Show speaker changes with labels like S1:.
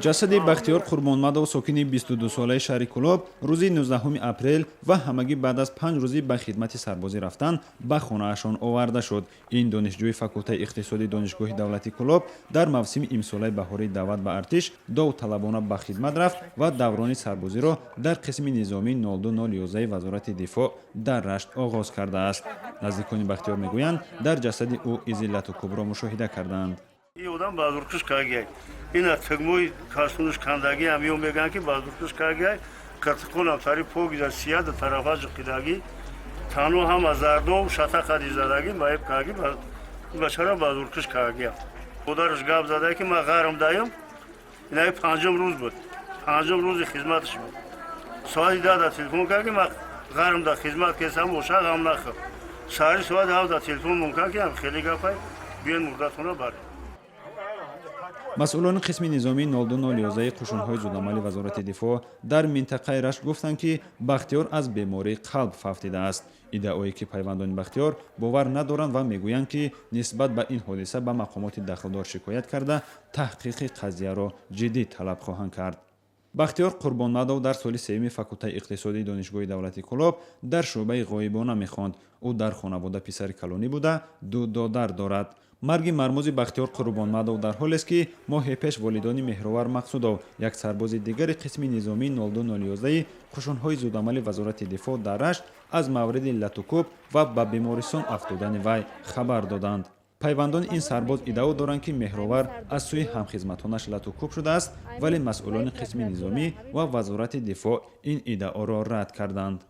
S1: Ҷасади Бахтиёр Қурбонмадов, сокини 22-солаи шаҳри Кӯлоб, рӯзи 19 апрел ва ҳамагӣ баъд аз 5 рӯзӣ ба хидмати сарбозӣ рафтан ба хонаашон оварда шуд. Ин донишҷӯи факултаи иқтисодии Донишгоҳи давлатии Кӯлоб дар мавсими имсолаи баҳории даъват ба артиш довталабона ба хидмат рафт ва даврони сарбозиро дар қисми низомии 02011 Вазорати дифоъ дар Рашт оғоз кардааст. Наздикони Бахтиёр мегӯянд, дар ҷасади ӯ изи латукӯбро мушоҳида карданд.
S2: Ин одам ба зуркуш кагиай, ина тигмои касунуш кандагӣ ҳам ё мегӯянд, ки ба зуркуш кагиай. Қиртиқонам тари погиза сияда тарафа ҷиқидагӣ, тану ҳама зардов шатақади задагӣ маеб каги. Бачара ба зуркуш кагия. Модараш гап зада, ки ман ғарм даем. Инаи панҷум рӯз буд, панҷум рӯзи хизматаш буд. Соати 10 да телефон кард, ки ман ғарм да хизмат кесам, боша ғам нахӯр. Саҳари соати 7 да телефон мумкин, ки хеле гапай, биён, мурдатона баред.
S1: Масъулони қисми низомии 02011 қӯшунҳои зудамали Вазорати дифоъ дар минтақаи Рашт гуфтанд, ки Бахтиёр аз бемории қалб фавтидааст, иддаое ки пайвандони Бахтиёр бовар надоранд ва мегӯянд, ки нисбат ба ин ҳодиса ба мақомоти дахлдор шикоят карда, таҳқиқи қазияро ҷиддӣ талаб хоҳанд кард. Бахтиёр Қурбонмадов дар соли сеюми факултаи иқтисодии Донишгоҳи давлатии Кӯлоб дар шӯъбаи ғоибона мехонд. Ӯ дар хонавода писари калонӣ буда, ду додар дорад. Марги мармузи Бахтиёр Қурбонмадов дар ҳолест, ки моҳе пеш волидони Меҳровар Мақсудов, як сарбози дигари қисми низомии 0211 қӯшунҳои зудамали Вазорати дифоъ дар Рашт, аз мавриди латукӯб ва ба бемористон афтодани вай хабар доданд. Пайвандони ин сарбоз иддао доранд, ки Меҳровар аз сӯи ҳамхизматонаш латукӯб шудааст, вале масъулони қисми низомӣ ва Вазорати дифоъ ин иддаоро рад карданд.